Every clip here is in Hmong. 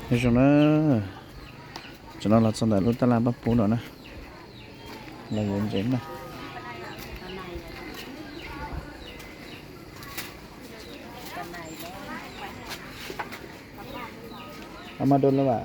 Nyob zoo na, tam no los txog ntawm lub taj laj Paj Pub no na, los yuav ntses na. Ama dua lawm.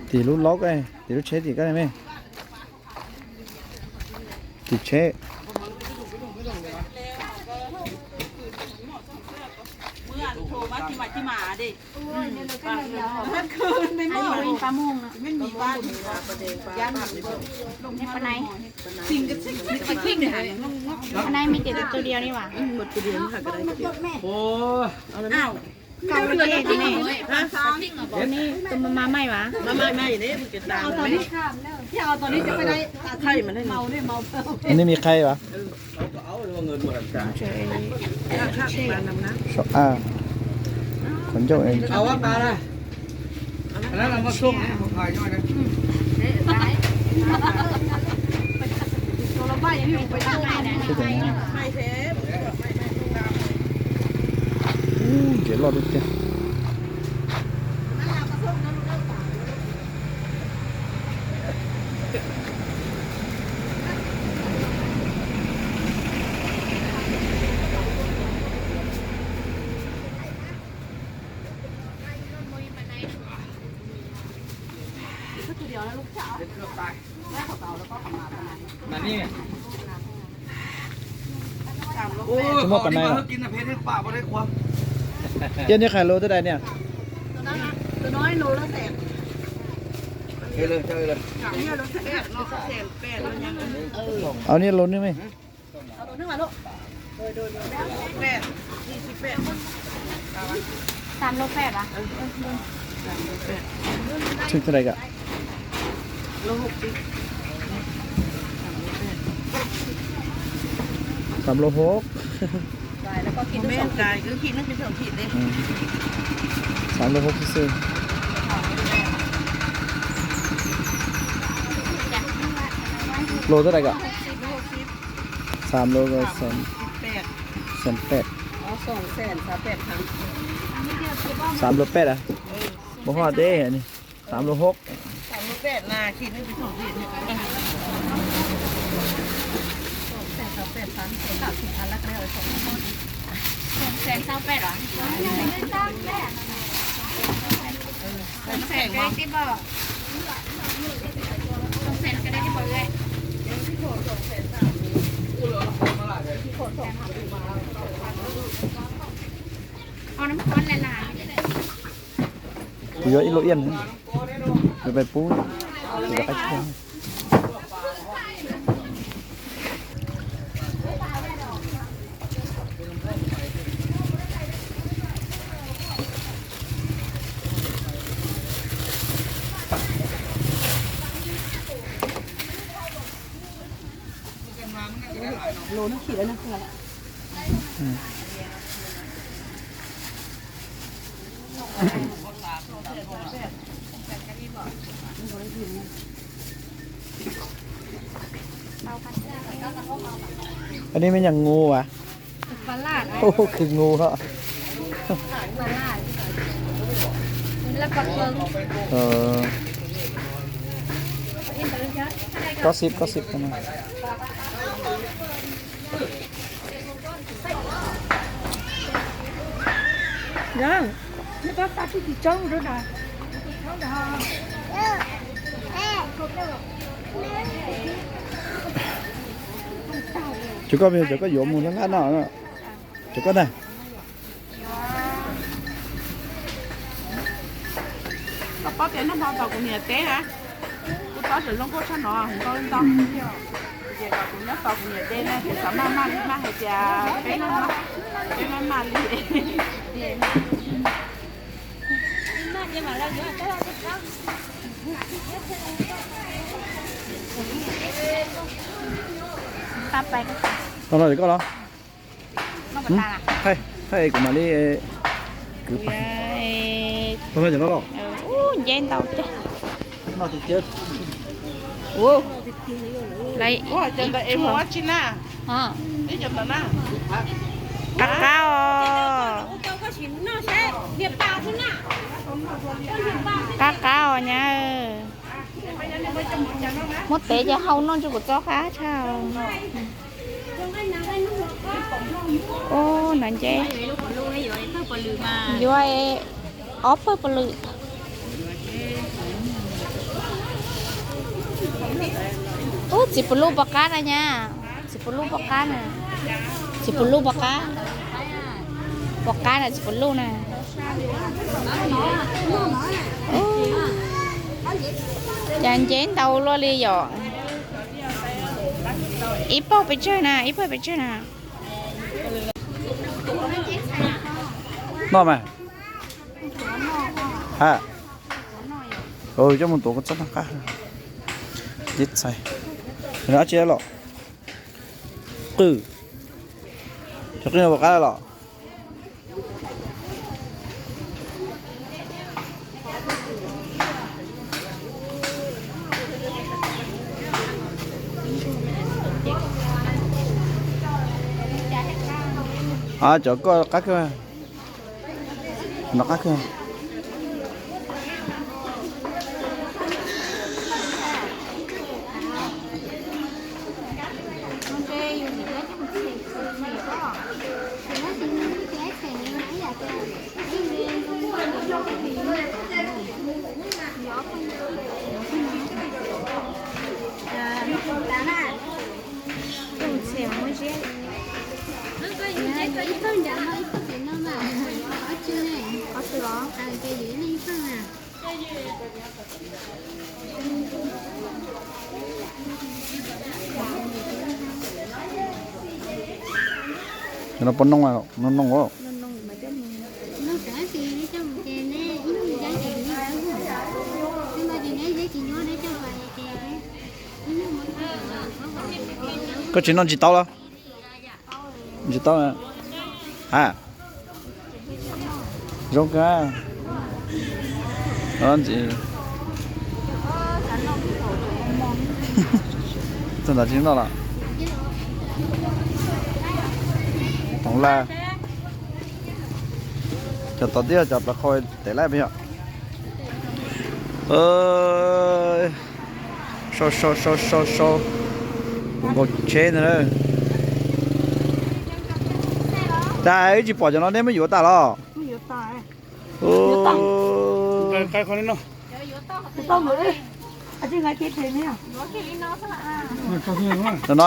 Tim lub laub, tim lub tsheb tim ko me. Tim tsheb. Anv me tes tus tus diav ni vas. Tus me ma mai vas. Anv me qhai vas. Qhov ncauj. Ntses loj tiag tiag. Tsis muaj pas nais los? Yog nej qhais lus tej dais niag? Au, nej lus nej me. Xwb tej dais kom. Xav lus hub. Xav lus hub xwb xwb. Lus tej dais kom. Xav lus, xav pem. Xav lus pem a. Mus ho deb. Xav lus hub. Kuv yuav ib lub iab, yuav peb pub. Anv me nyuam ngu as. Khwv ngu hos. Koj xib, koj xib. Cov koj, cov koj yuav mus laj laj no. Cov koj na. Koj paub tias nag hmo tos kuv niam teb na, kuv tab tom zoo nkauj tshaj no ntau ntau. Ces kom kuv nyob tos kuv niam teb na, kuv xav maj maj li, maj hais tias peb maj maj li. Tau los, thaij, thaij kuv mam li kwv pais. Tau no cov no los? Nceb ntau tiag. Ua, lawv qab qab os. Qab qab os nyab. Muab tev ces hau noj tso kuv txob qab tshaj. Ub, no nce yuav ob pawg pawg lwm. Ub, txiv pus luj pos qab na nyab. Txiv pus luj pos qab na. Txiv pus luj pos qab. Pos qab na, txiv pus luj na. Cas nceb ntau luaj li yom. Ib pawg pes tsawg na, ib pawg pes tsawg na. Noj mas. Ha. Coj mus tuav koj txob qab. Nceb txhais. Dab tsi los? Qwj. Cov qwj no puas qab los? Cov koj qab kawg. No qab kawg. No pom noog, noog noog os. Koj tsis noj tsis tau los? Tsis tau. Ha. Zoo kawg. Txog ntawd tsis noj los. Toov laj. Cov tod twb yog cov plaws qhau tes laj peb yom. Sau sau sau sau sau. Kuv nkaus tsheb ntag na. Cas wb tsis pom cov no, nej muab yuav tas los? No no,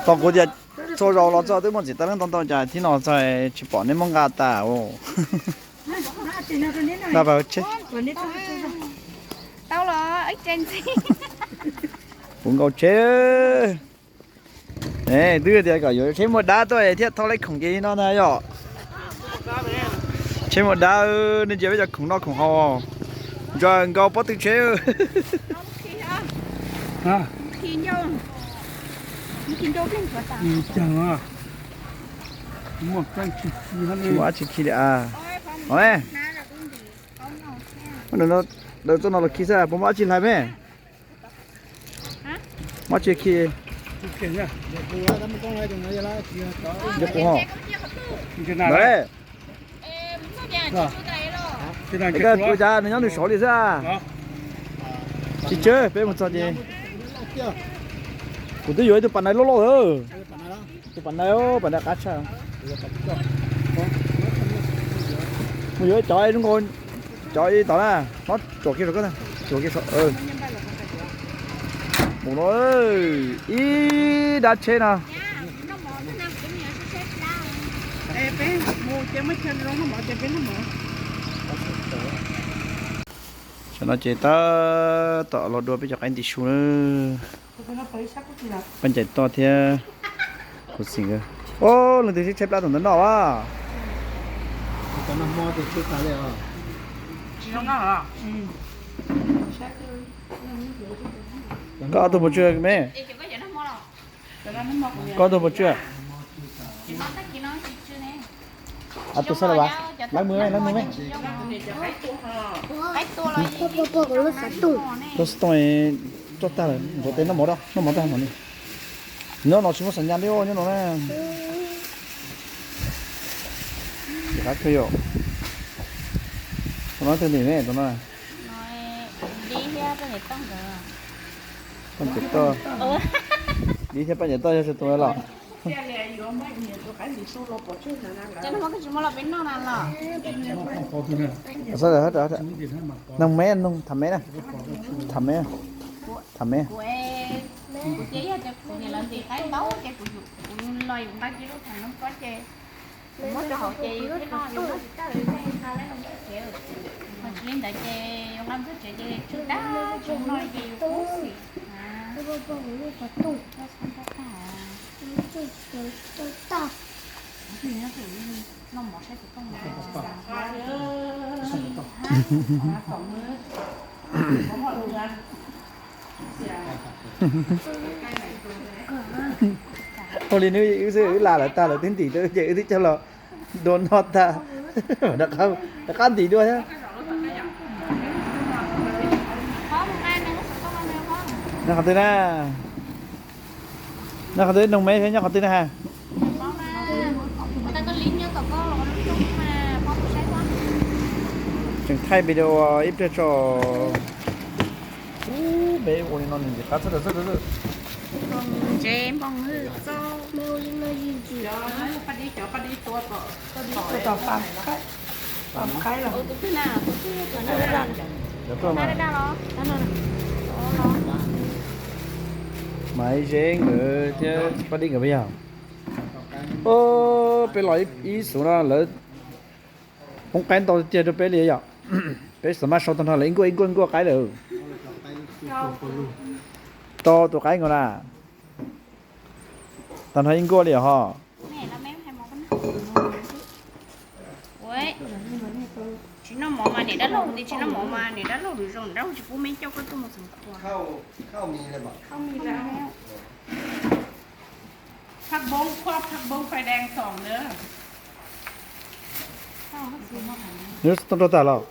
tau kuv tias txhua zaus los txog twb muaj txiv tau leej ntau ntau, cas thib no txog tsis pom nej muab nqa tas. Nqa pas tsheb. Kuv nkaus tsheb. Twb tias kom yuav tsheb muaj dab tuaj thiaj thauj laib khoom ces no na yom. Tsheb muaj dab, nej ntsia peb cov khoom noj khoom haus. Ntsa nkaus pob tw tsheb. Tsis muaj dab tsi khi li a. Daws txoj no los khi xwb, puas muaj dab tsi hlais me? Muaj dab tsi khi? Nco kuv ho. Nws cas nws nyob nws saud li xwb. Tsis tseg, peb mus txog ces kuv twb yuav ib tug pas nais loj loj lawm. Tus pas nais, pas nais qab tshaj. Mus yuav cov zoo nkaus, cov ib tod na, no tsuam kiag saum koj, tsuam kiag saum. Mus no, ib dab tsheb no. Tam no ces tab tom los dua peb cov qaib nti su na. Paj Ncaim Toj thiab kuv xeem. Ob, leej twg sib tshaib plab tom ntawd noj as? Koj ob tug puas tsawg me? Koj ob tug puas tsawg? Ab, tus xab las vas, lawv mus, lawv mus me. Lub xov tooj roj tag lawm, ntxuav tes noj mov, noj mov tag mam li. Nyob no tsis muaj xas nyas li, nyob no na. Qab kawg yom. Tus no twg ntim ne, tus no? Poj Ntxawm Toj. Dib thiab Poj Ntxawm Toj yog tus los? Noog me, noog tham me na. Tham me, tham me. Kuv ces yog tias kuv niam lawv ntim qaib ntau ces kuv, kuv los yus nqa kiag lub tham noob kob ces muab rau hauv ces yus thiaj noj, yus noj tsis tag lawv thiaj nqa lawm npawj tsev. Ho tsis li ntawd ces yus nqa npawj tsev ces tsw tag tsw no ces yus kub xim. Noj mov saib tus tooj. Ua li hnub wb xwb wb la lawv tag lawv twb ntim rau wb ces wb twb coj los dua noj tag. Rov qab ntim dua thiab. Noj qhov twg na? Noj qhov twg, noog me thiab nyob qhov twg na ha? Tseem thaij video ib pliag tso. Ub, me ua li no nws ntxim qab txhua tus xwb. Ntsev npoo hwj txauj. Tus twg na? Tus twg? Cov tuaj na. Maiv Zeb nkawd thiab Paj Dib nkawd puas yog? Ub, peb los ib xus no lawv poob qaib ntau tiag rau peb li yom. Peb xav maj sau tag nrho lawv ib nkuaj ib nkuaj nkuaj qaib lawm. Tau tus qaib nkaus na. Tag nrho ib nkuaj li ho. Tsis noj mov mas niam dab laug, tsis noj mov mas niam dab laug lwm zaus dab laug tsis pub me coj koj tuaj mus txeev khuas. Nws xov tooj roj tag los?